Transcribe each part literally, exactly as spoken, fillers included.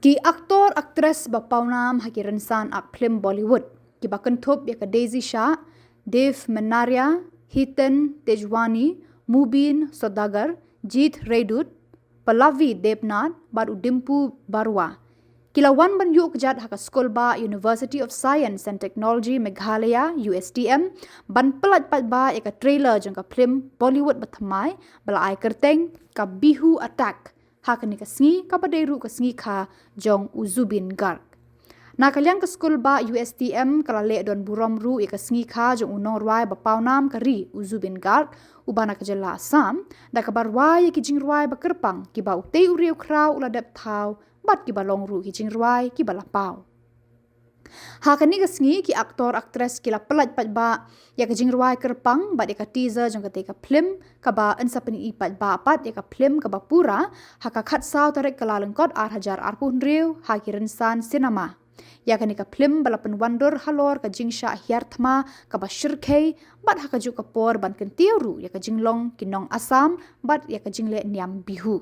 Ki aktor aktres ba pawnam ha ki rynsan ak phlim Bollywood, ki ba kynthup ïa ka Daisy Shah, Dev Menaria, Hiten Tejwani, Mubin Saudagar, Jeet Redut, Pallavi Debnath bad u Dimpu Barua, ki la wan ban ïuh kjat ha ka skul bah University of Science and Technology Meghalaya, U S T M, ban pyllait paidbah ïa ka trailer jong ka phlim Bollywood bathymmai ba la ai kyrteng ka Bihu Attack ha kane ka sngi kaba dei ruh ka sngi kha jong u Zubeen Garg. Na ka liang ka skul bah U S T M ka la leh don burom ruh ïa ka sngi kha jong u nongrwai ba pawnam ka ri u Zubeen Garg, uba na ka jylla Assam, da kaba rwai ïa ki jingrwai ba kyrpang kiba utei u riewkhraw u la dep thaw bad kiba long ruh ki jingrwai kiba la paw. Ha kane ka sngi ki aktor aktres ki la pyllait paidbah ïa ka jingrwai kyrpang bad ïa ka teaser jong katei ka phlim, kaba yn sa pyni paidbah pat ïa ka phlim kaba pura ha ka khatsaw tarik Kyllalyngkot ar hajar arphew hynriew ha ki rynsan sinema. Ïa kane ka phlim ba la pynwandur halor ka jingshah hiar thma kaba shyrkhei bad ha kajuh ka por ban kyntiew ruh ïa ka jinglong ki nong Assam bad ïa ka jingleh niam Bihu.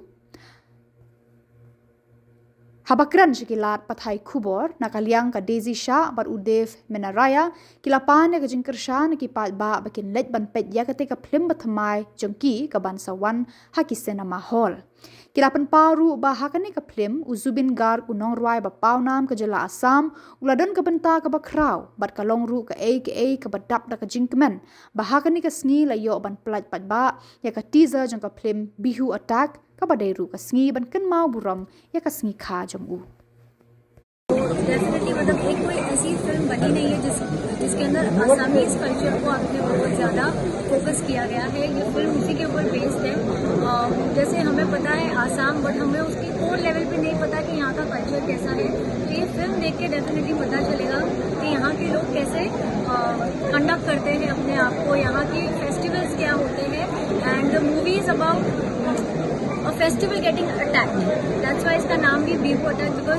Haba kren sha ki lad pathai khubor, na ka liang ka Daisy Shah bad u Dev Menaria ki la pan ïa ka jingkyrshan na ki paidbah ba kin leit ban peit ïa katei ka phlim bathymmai jong ki kaban sa wan ha ki sinema hall. Ki la pynpaw ruh ba ha kane ka phlim u Zubeen Garg, u nongrwai ba pawnam ka jylla Assam, u la don ka bynta kaba khraw bad ka long ruh kaei kaei kaba dap da ka jingkmen ba ha kane ka sngi la ïoh ban pyllait paidbah ïa ka teaser jong ka phlim Bihu Attack, kaba dei ruh ka sngi ban kynmaw burom ïa ka sngi kha jong u. Definitely, मतलब, एक कोई ऐसी फिल्म बनी नहीं है जिस जिसके अंदर आसामीज कल्चर को आपने बहुत ज़्यादा फोकस किया गया है। ये फिल्म उसी के ऊपर बेस्ड है। अ, जैसे हमें पता है आसाम, बट हमें उसकी कोर लेवल पे नहीं पता कि यहाँ का कल्चर कैसा है। तो ये फिल्म देख के डेफिनेटली पता चलेगा कि यहाँ के लोग कैसे कंडक्ट करते हैं अपने आप को, यहाँ के फेस्टिवल्स क्या होते हैं। And the movie is about a festival getting attacked. That's why इसका नाम भी बीहू अटैक, बिकॉज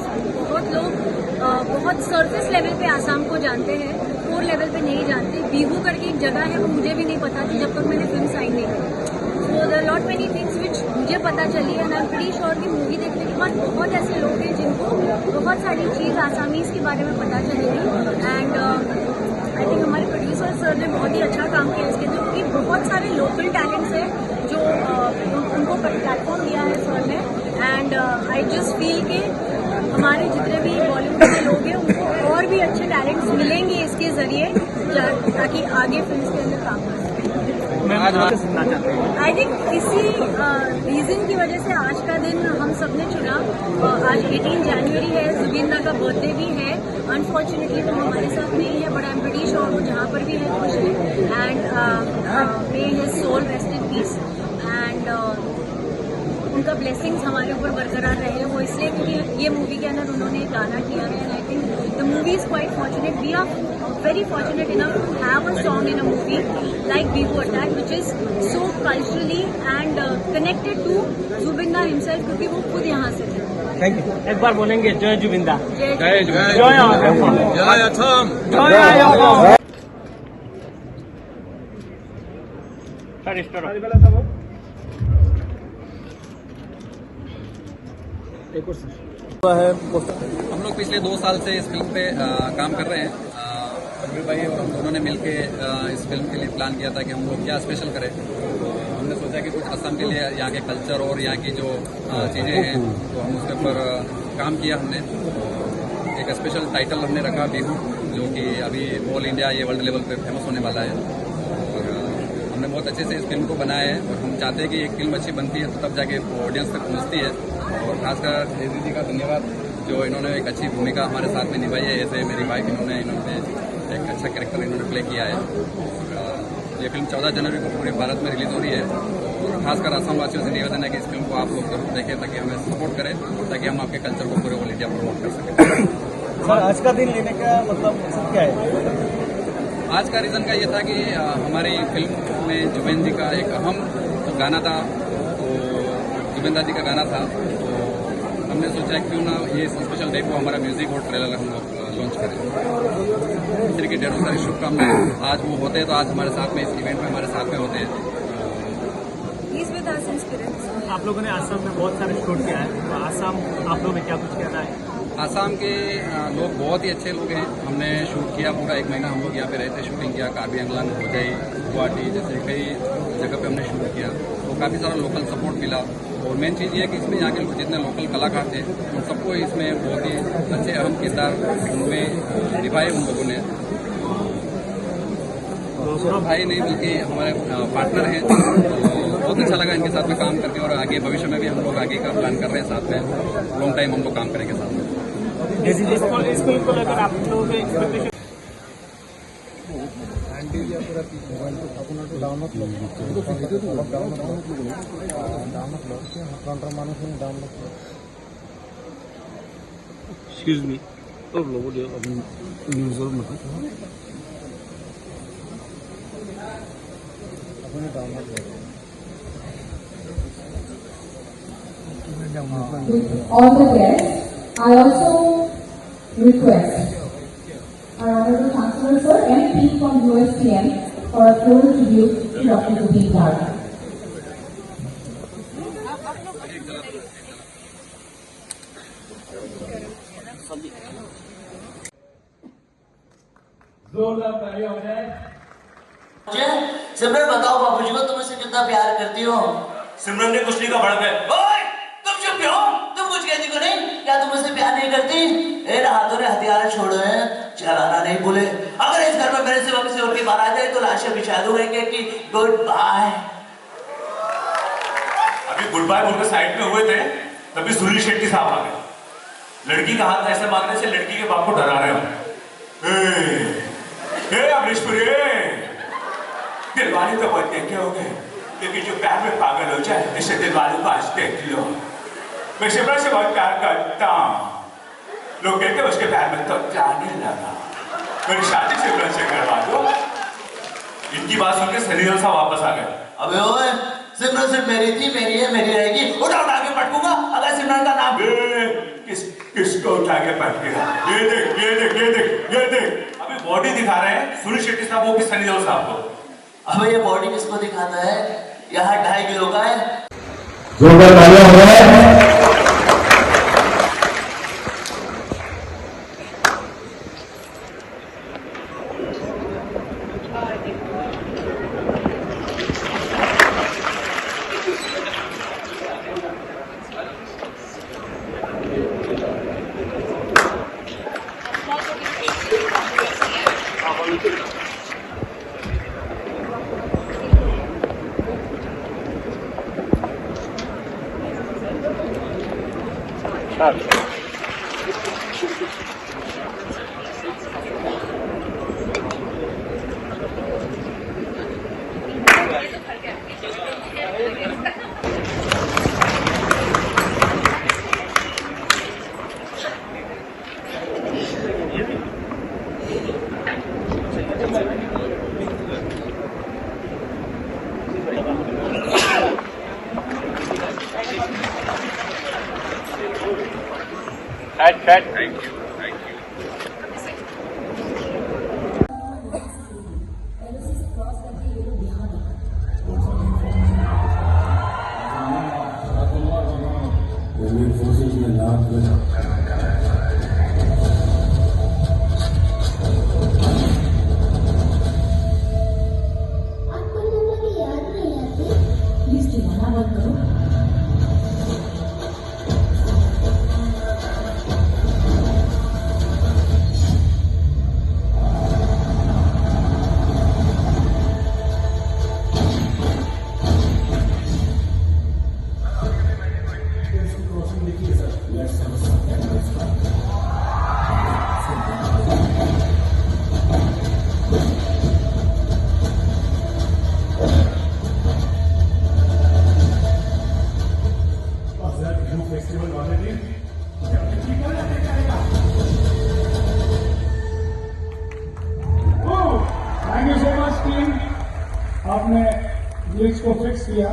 बहुत लोग अ, बहुत सरफेस लेवल पे आसाम को जानते हैं, कोर लेवल पे नहीं जानते। बीहू करके एक जगह है, वो मुझे भी नहीं पता थी जब तक मैंने फिल्म साइन नहीं की। So there are lot many things which मुझे पता चली, and I am pretty sure कि मूवी देखने के बाद बहुत ऐसे लोग हैं जिनको बहुत सारी चीज़ आसामीज के बारे में पता चलेगी। एंड आई थिंक हमारे प्रोड्यूसर सर ने बहुत ही अच्छा काम किया इसके अंदर, क्योंकि बहुत सारे लोकल टैलेंट्स हैं जो अ, उन- उनको प्लेटफॉर्म दिया है सर ने। एंड आई जस्ट फील कि हमारे जितने भी बॉलीवुड के लोग हैं, उनको और भी अच्छे टैलेंट्स मिलेंगे इसके जरिए, जा- ताकि आगे फिल्म के अंदर काम कर सकें। मैम, आज आप सुनना चाहते हैं? आई थिंक इसी रीजन की वजह से आज का दिन हम सब ने चुना। अ, आज एटीन जनवरी है, जुबिन दा का बर्थडे भी है। अनफॉर्चुनेटली वो हमारे साथ नहीं है, but I am pretty sure वो जहाँ पर भी है खुश है। And may his soul rest in peace। And उनका ब्लेसिंग्स हमारे ऊपर बरकरार रहे। वो इसलिए क्योंकि ये मूवी के अंदर उन्होंने एक गाना किया है। And I think the movie is quite fortunate, we are very fortunate enough to have a song in a movie like Bihu Attack, which is so culturally and connected to Zubinda himself, क्योंकि वो खुद यहाँ से थे। Thank you. एक बार बोलेंगे, जय जुबिंदा। जय जय जुबिंदा। जय आसम। जय आसम। जय आसम। Sir, start. हम लोग पिछले दो साल से इस फिल्म पे आ, काम कर रहे हैं। आ, रघुवीर भाई और हम दोनों ने मिलके आ, इस फिल्म के लिए प्लान किया था कि हम लोग क्या स्पेशल करें। तो हमने सोचा कि कुछ असम के लिए यहाँ के कल्चर और यहाँ की जो आ, चीज़ें हैं, तो हम उसके ऊपर आ, काम किया हमने। एक स्पेशल टाइटल हमने रखा बिहू, जो कि अभी ऑल इंडिया ये वर्ल्ड लेवल पे फेमस होने वाला है। और आ, हमने बहुत अच्छे से इस फिल्म को बनाया है और हम चाहते हैं कि एक फिल्म अच्छी बनती है तो तब जाके ऑडियंस तक पहुँचती है। और खासकर देवी जी का धन्यवाद, जो इन्होंने एक अच्छी भूमिका हमारे साथ में निभाई है। ऐसे मेरी वाइफ, इन्होंने इन्होंने एक अच्छा कैरेक्टर इन्होंने प्ले किया है। और आ, ये फिल्म चौदह जनवरी को पूरे भारत में रिलीज हो रही है। और खासकर असम वासियों से निवेदन है कि इस फिल्म को आप लोग जरूर देखें, ताकि हमें सपोर्ट करें, ताकि हम आपके कल्चर को पूरे ऑल इंडिया प्रमोट कर सकें। सर, आज का दिन लेने का मतलब मकसद क्या है? आज का रीज़न का ये था कि आ, हमारी फिल्म में जुबेन जी का एक अहम गाना था, तो जुबेन दा जी का गाना था, तो हमने सोचा क्यों ना ये स्पेशल डे को हमारा म्यूजिक और ट्रेलर हम लोग लॉन्च करें। फिर की ढेरों सारी शुभकामनाएं। आज वो होते हैं तो आज हमारे साथ में इस इवेंट में हमारे साथ में होते हैं। He's with us in spirit. आप लोगों ने आसाम में बहुत सारे शूट किया है, तो आसाम आप लोगों में क्या कुछ कहना है? आसाम के अ, लोग बहुत ही अच्छे लोग हैं। हमने शूट किया, पूरा एक महीना हम लोग यहाँ पे रहते, शूटिंग किया। कार्बी आंगलोंग, होजाई, गुवाहाटी, जैसे कई जगह पे हमने शूट किया। तो काफ़ी सारा लोकल सपोर्ट मिला। और मेन चीज़ ये है कि इसमें यहाँ के जितने लोकल कलाकार थे, उन सबको इसमें बहुत ही अच्छे अहम किरदार उनमें निभाए उन लोगों ने। भाई नहीं, बल्कि हमारे पार्टनर हैं। तो बहुत अच्छा लगा इनके साथ में काम करके, और आगे भविष्य में भी हम लोग आगे का प्लान कर रहे हैं साथ में। लॉन्ग टाइम हम लोग काम करेंगे साथ में। इसको इसको लेकर आप लोगों के expectation? Excuse me. Oh, lo, lo, lo, lo. With all the guests, I also request our Honorable Chancellor Sir, M P from U S T M, for a floral tribute to Doctor Zubeen Garg. जोरदार तालियां हो जाए। सिमरन, बताओ बाबूजी को, तुम मुझसे कितना प्यार करती हो? सिमरन ने कुछ नहीं कहा, भड़क गए। ओए, तुम चुप क्यों हो? तुम कुछ कहती क्यों नहीं? क्या तुम मुझसे प्यार नहीं करती? ए, ना हाथों ने हथियार छोड़े हैं, चलाना नहीं भूले। अगर इस घर में मेरे सिवा किसी और की बात आ जाए तो लाशें बिछा दूंगा एक एक की। Good bye. अभी गुड बाय बोलकर साइड में हुए थे, तभी सुनील शेट्टी साहब आ गए। लड़की का हाथ ऐसे मारने से लड़की के बाप को डरा रहे हो। ए, ए, अमरीश पुरी, दिलवाले तो बहुत देखे होंगे, लेकिन जो प्यार में पागल हो जाए, ऐसे दिलवालों को आज देख लो। मैं सिमरन से बहुत प्यार करता हूँ। लोग कहते हैं, "उसके प्यार में तो जाने लगा।" मेरी शादी सिमरन से करवा दो। इनकी बात सुनकर सनी देओल साहब वापस आ गए। अबे ओए, सिमरन सिर्फ मेरी थी, मेरी है, मेरी रहेगी। उठा उठा के पटकूंगा अगर सिमरन का नाम। ए, किस, किसको उठा के पटकेगा? ये देख, ये देख, ये देख, ये देख। अभी बॉडी दिखा रहे हैं सुनील शेट्टी साहब, वो भी सनी देओल साहब को। अबे ये बॉडी किसको दिखाता है? यहाँ ढाई किलो का है। जोरदार तालियां हो जाए। Cut, cut. Thank you, thank you. Indian forces में नाम किया। आपको इन लोगों की याद नहीं आती? प्लीज, चिल्लाना बंद करो। फेस्टिवल वाले दिन thank you so much team, आपने ग्लिच को फिक्स किया।